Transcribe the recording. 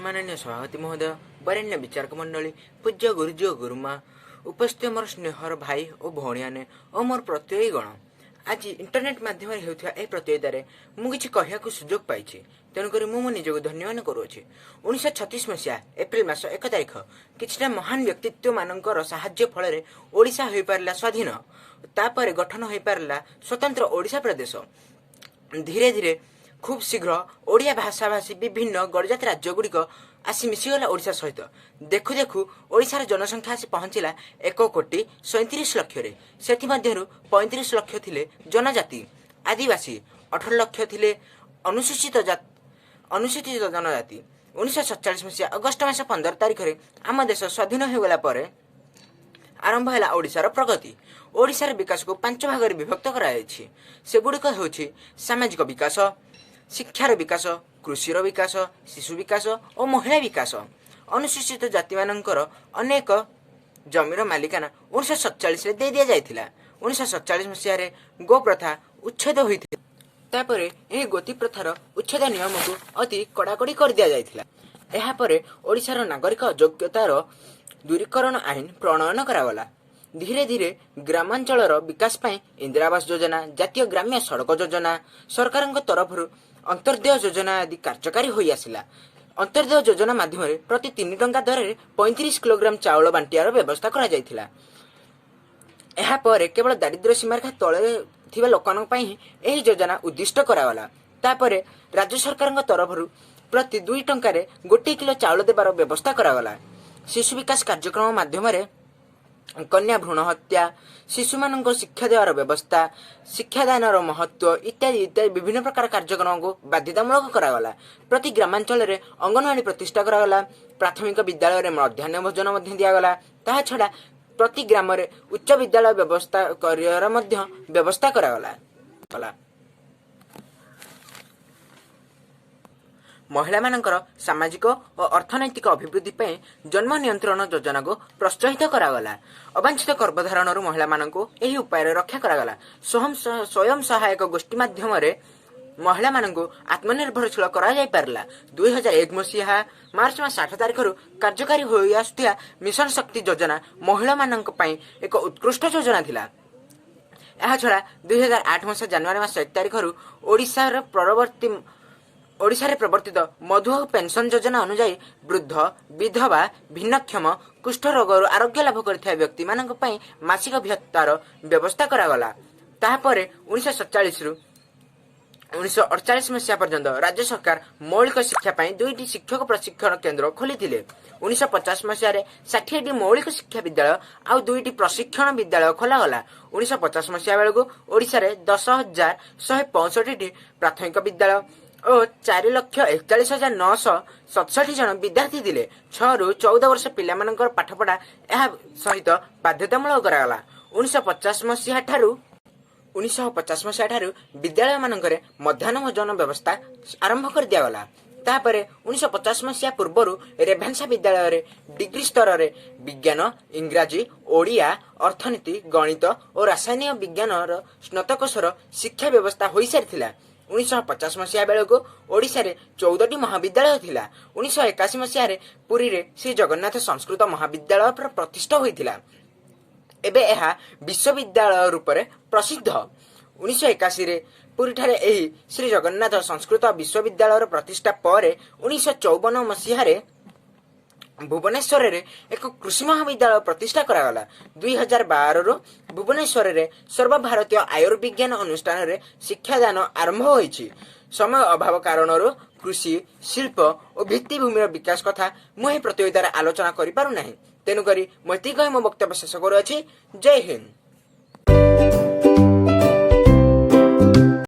ମାନନୀୟ ସଭାପତି ମହୋଦୟ, ବରେଣ୍ୟ ବିଚାରକ ମଣ୍ଡଳୀ, ପୂଜ୍ୟ ଗୁରୁଜୀ ଓ ଗୁରୁମା, ଉପସ୍ଥିତ ମୋର ସ୍ନେହର ଭାଇ ଓ ଭଉଣୀମାନେ ଓ ମୋର ପ୍ରତିଯୋଗୀ ଗଣ, ଆଜି ଇଣ୍ଟରନେଟ୍ ମାଧ୍ୟମରେ ହେଉଥିବା ଏହି ପ୍ରତିଯୋଗିତାରେ ମୁଁ କିଛି କହିବାକୁ ସୁଯୋଗ ପାଇଛି। ତେଣୁକରି ମୁଁ ମୋ ନିଜକୁ ଧନ୍ୟ ମନେ କରୁଅଛି। 1936 ମସିହା ଏପ୍ରିଲ ମାସ 1 ତାରିଖ କିଛିଟା ମହାନ ବ୍ୟକ୍ତିତ୍ୱମାନଙ୍କର ସାହାଯ୍ୟ ଫଳରେ ଓଡ଼ିଶା ହୋଇପାରିଲା ସ୍ୱାଧୀନ। ତାପରେ ଗଠନ ହୋଇପାରିଲା ସ୍ୱତନ୍ତ୍ର ଓଡ଼ିଶା ପ୍ରଦେଶ। ଧୀରେ ଧୀରେ ଖୁବ୍ ଶୀଘ୍ର ଓଡ଼ିଆ ଭାଷାଭାଷୀ ବିଭିନ୍ନ ଗଡ଼ଜାତ ରାଜ୍ୟଗୁଡ଼ିକ ଆସି ମିଶିଗଲା ଓଡ଼ିଶା ସହିତ। ଦେଖୁ ଦେଖୁ ଓଡ଼ିଶାର ଜନସଂଖ୍ୟା ଆସି ପହଞ୍ଚିଲା 1 କୋଟି 37 ଲକ୍ଷରେ। ସେଥିମଧ୍ୟରୁ 35 ଲକ୍ଷ ଥିଲେ ଜନଜାତି ଆଦିବାସୀ, 18 ଲକ୍ଷ ଥିଲେ ଅନୁସୂଚିତ ଜନଜାତି। 1947 ମସିହା ଅଗଷ୍ଟ ମାସ 15 ତାରିଖରେ ଆମ ଦେଶ ସ୍ୱାଧୀନ ହୋଇଗଲା ପରେ ଆରମ୍ଭ ହେଲା ଓଡ଼ିଶାର ପ୍ରଗତି। ଓଡ଼ିଶାର ବିକାଶକୁ ପାଞ୍ଚ ଭାଗରେ ବିଭକ୍ତ କରାଯାଇଛି। ସେଗୁଡ଼ିକ ହେଉଛି ସାମାଜିକ ବିକାଶ, ଶିକ୍ଷାର ବିକାଶ, କୃଷିର ବିକାଶ, ଶିଶୁ ବିକାଶ ଓ ମହିଳା ବିକାଶ। ଅନୁସୂଚିତ ଜାତିମାନଙ୍କର ଅନେକ ଜମିର ମାଲିକାନା 1947ରେ ଦେଇ ଦିଆଯାଇଥିଲା। 1947 ମସିହାରେ ଗୋ ପ୍ରଥା ଉଚ୍ଛେଦ ହୋଇଥିଲା। ତାପରେ ଏହି ଗୋତି ପ୍ରଥାର ଉଚ୍ଛେଦ ନିୟମକୁ ଅତି କଡ଼ାକଡ଼ି କରିଦିଆଯାଇଥିଲା। ଏହାପରେ ଓଡ଼ିଶାର ନାଗରିକ ଅଯୋଗ୍ୟତାର ଦୂରୀକରଣ ଆଇନ ପ୍ରଣୟନ କରାଗଲା। ଧୀରେ ଧୀରେ ଗ୍ରାମାଞ୍ଚଳର ବିକାଶ ପାଇଁ ଇନ୍ଦିରା ଆବାସ ଯୋଜନା, ଜାତୀୟ ଗ୍ରାମ୍ୟ ସଡ଼କ ଯୋଜନା, ସରକାରଙ୍କ ତରଫରୁ ଅନ୍ତର୍ଦ୍ୟୟ ଯୋଜନା ଆଦି କାର୍ଯ୍ୟକାରୀ ହୋଇ ଆସିଲା। ଅନ୍ତର୍ଦ୍ୟୟ ଯୋଜନା ମାଧ୍ୟମରେ ପ୍ରତି 3 ଟଙ୍କା ଦରରେ 35 କିଲୋଗ୍ରାମ ଚାଉଳ ବାଣ୍ଟିବାର ବ୍ୟବସ୍ଥା କରାଯାଇଥିଲା। ଏହାପରେ କେବଳ ଦାରିଦ୍ର୍ୟ ସୀମାରେଖା ତଳେ ଥିବା ଲୋକମାନଙ୍କ ପାଇଁ ହିଁ ଏହି ଯୋଜନା ଉଦ୍ଦିଷ୍ଟ କରାଗଲା। ତାପରେ ରାଜ୍ୟ ସରକାରଙ୍କ ତରଫରୁ ପ୍ରତି 2 ଟଙ୍କାରେ 1 କିଲୋ ଚାଉଳ ଦେବାର ବ୍ୟବସ୍ଥା କରାଗଲା। ଶିଶୁ ବିକାଶ କାର୍ଯ୍ୟକ୍ରମ ମାଧ୍ୟମରେ କନ୍ୟା ଭ୍ରୂଣ ହତ୍ୟା, ଶିଶୁମାନଙ୍କୁ ଶିକ୍ଷା ଦେବାର ବ୍ୟବସ୍ଥା, ଶିକ୍ଷାଦାନର ମହତ୍ଵ ଇତ୍ୟାଦି ଇତ୍ୟାଦି ବିଭିନ୍ନ ପ୍ରକାର କାର୍ଯ୍ୟକ୍ରମକୁ ବାଧ୍ୟତାମୂଳକ କରାଗଲା। ପ୍ରତି ଗ୍ରାମାଞ୍ଚଳରେ ଅଙ୍ଗନବାଡ଼ି ପ୍ରତିଷ୍ଠା କରାଗଲା। ପ୍ରାଥମିକ ବିଦ୍ୟାଳୟରେ ମଧ୍ୟାହ୍ନ ଭୋଜନ ମଧ୍ୟ ଦିଆଗଲା। ତାହା ଛଡ଼ା ପ୍ରତି ଗ୍ରାମରେ ଉଚ୍ଚ ବିଦ୍ୟାଳୟ ବ୍ୟବସ୍ଥା କରିବାର ମଧ୍ୟ ବ୍ୟବସ୍ଥା କରାଗଲା ଗଲା। ମହିଳାମାନଙ୍କର ସାମାଜିକ ଓ ଅର୍ଥନୈତିକ ଅଭିବୃଦ୍ଧି ପାଇଁ ଜନ୍ମ ନିୟନ୍ତ୍ରଣ ଯୋଜନାକୁ ପ୍ରୋତ୍ସାହିତ କରାଗଲା। ଅବାଞ୍ଛିତ ଗର୍ଭଧାରଣରୁ ମହିଳାମାନଙ୍କୁ ଏହି ଉପାୟରେ ରକ୍ଷା କରାଗଲା। ସ୍ୱୟଂ ସହାୟକ ଗୋଷ୍ଠୀ ମାଧ୍ୟମରେ ମହିଳାମାନଙ୍କୁ ଆତ୍ମନିର୍ଭରଶୀଳ କରାଯାଇପାରିଲା। 2001 ମସିହା ମାର୍ଚ୍ଚ ମାସ 8 ତାରିଖରୁ କାର୍ଯ୍ୟକାରୀ ହୋଇ ଆସୁଥିବା ମିଶନ ଶକ୍ତି ଯୋଜନା ମହିଳାମାନଙ୍କ ପାଇଁ ଏକ ଉତ୍କୃଷ୍ଟ ଯୋଜନା ଥିଲା। ଏହାଛଡ଼ା 2008 ମସିହା ଜାନୁଆରୀ ମାସ 1 ତାରିଖରୁ ଓଡ଼ିଶାରେ ପ୍ରବର୍ତ୍ତିତ ମଧୁବାବୁ ପେନସନ ଯୋଜନା ଅନୁଯାୟୀ ବୃଦ୍ଧ, ବିଧବା, ଭିନ୍ନକ୍ଷମ, କୁଷ୍ଠ ରୋଗରୁ ଆରୋଗ୍ୟ ଲାଭ କରିଥିବା ବ୍ୟକ୍ତିମାନଙ୍କ ପାଇଁ ମାସିକ ଭତ୍ତାର ବ୍ୟବସ୍ଥା କରାଗଲା। ତାହାପରେ 1947ରୁ 1948 ମସିହା ପର୍ଯ୍ୟନ୍ତ ରାଜ୍ୟ ସରକାର ମୌଳିକ ଶିକ୍ଷା ପାଇଁ ଦୁଇଟି ଶିକ୍ଷକ ପ୍ରଶିକ୍ଷଣ କେନ୍ଦ୍ର ଖୋଲିଥିଲେ। 1950 ମସିହାରେ 60ଟି ମୌଳିକ ଶିକ୍ଷା ବିଦ୍ୟାଳୟ ଆଉ ଦୁଇଟି ପ୍ରଶିକ୍ଷଣ ବିଦ୍ୟାଳୟ ଖୋଲାଗଲା। 1950 ମସିହା ବେଳକୁ ଓଡ଼ିଶାରେ 10,165ଟି ପ୍ରାଥମିକ ବିଦ୍ୟାଳୟ ଓ 4,41,967 ଜଣ ବିଦ୍ୟାର୍ଥୀ ଥିଲେ। 6ରୁ 14 ବର୍ଷ ପିଲାମାନଙ୍କର ପାଠପଢ଼ା ଏହା ସହିତ ବାଧ୍ୟତାମୂଳକ କରାଗଲା। 1950 ମସିହା ଠାରୁ ବିଦ୍ୟାଳୟମାନଙ୍କରେ ମଧ୍ୟାହ୍ନ ଭୋଜନ ବ୍ୟବସ୍ଥା ଆରମ୍ଭ କରିଦିଆଗଲା। ତାପରେ 1950 ମସିହା ପୂର୍ବରୁ ରେଭେନ୍ସା ବିଦ୍ୟାଳୟରେ ଡିଗ୍ରୀ ସ୍ତରରେ ବିଜ୍ଞାନ, ଇଂରାଜୀ, ଓଡ଼ିଆ, ଅର୍ଥନୀତି, ଗଣିତ ଓ ରାସାୟନିକ ବିଜ୍ଞାନର ସ୍ନାତକୋତ୍ତର ଶିକ୍ଷା ବ୍ୟବସ୍ଥା ହୋଇସାରିଥିଲା। 1950 ମସିହା ବେଳକୁ ଓଡ଼ିଶାରେ 14ଟି ମହାବିଦ୍ୟାଳୟ ଥିଲା। 1981 ମସିହାରେ ପୁରୀରେ ଶ୍ରୀ ଜଗନ୍ନାଥ ସଂସ୍କୃତ ମହାବିଦ୍ୟାଳୟ ପ୍ରତିଷ୍ଠା ହୋଇଥିଲା। ଏବେ ଏହା ବିଶ୍ୱବିଦ୍ୟାଳୟ ରୂପରେ ପ୍ରସିଦ୍ଧ। 1981ରେ ପୁରୀଠାରେ ଏହି ଶ୍ରୀ ଜଗନ୍ନାଥ ସଂସ୍କୃତ ବିଶ୍ୱବିଦ୍ୟାଳୟର ପ୍ରତିଷ୍ଠା ପରେ 1954 ମସିହାରେ ଭୁବନେଶ୍ୱରରେ ଏକ କୃଷି ମହାବିଦ୍ୟାଳୟ ପ୍ରତିଷ୍ଠା କରାଗଲା। 2012ରୁ ଭୁବନେଶ୍ୱରରେ ସର୍ବଭାରତୀୟ ଆୟୁର୍ବିଜ୍ଞାନ ଅନୁଷ୍ଠାନରେ ଶିକ୍ଷାଦାନ ଆରମ୍ଭ ହୋଇଛି। ସମୟ ଅଭାବ କାରଣରୁ କୃଷି, ଶିଳ୍ପ ଓ ଭିତ୍ତିଭୂମିର ବିକାଶ କଥା ମୁଁ ଏହି ପ୍ରତିଯୋଗିତାରେ ଆଲୋଚନା କରିପାରୁନାହିଁ। ତେଣୁକରି ମୁଁ ଏତିକି କହି ମୋ ବକ୍ତବ୍ୟ ଶେଷ କରୁଅଛି। ଜୟ ହିନ୍ଦ।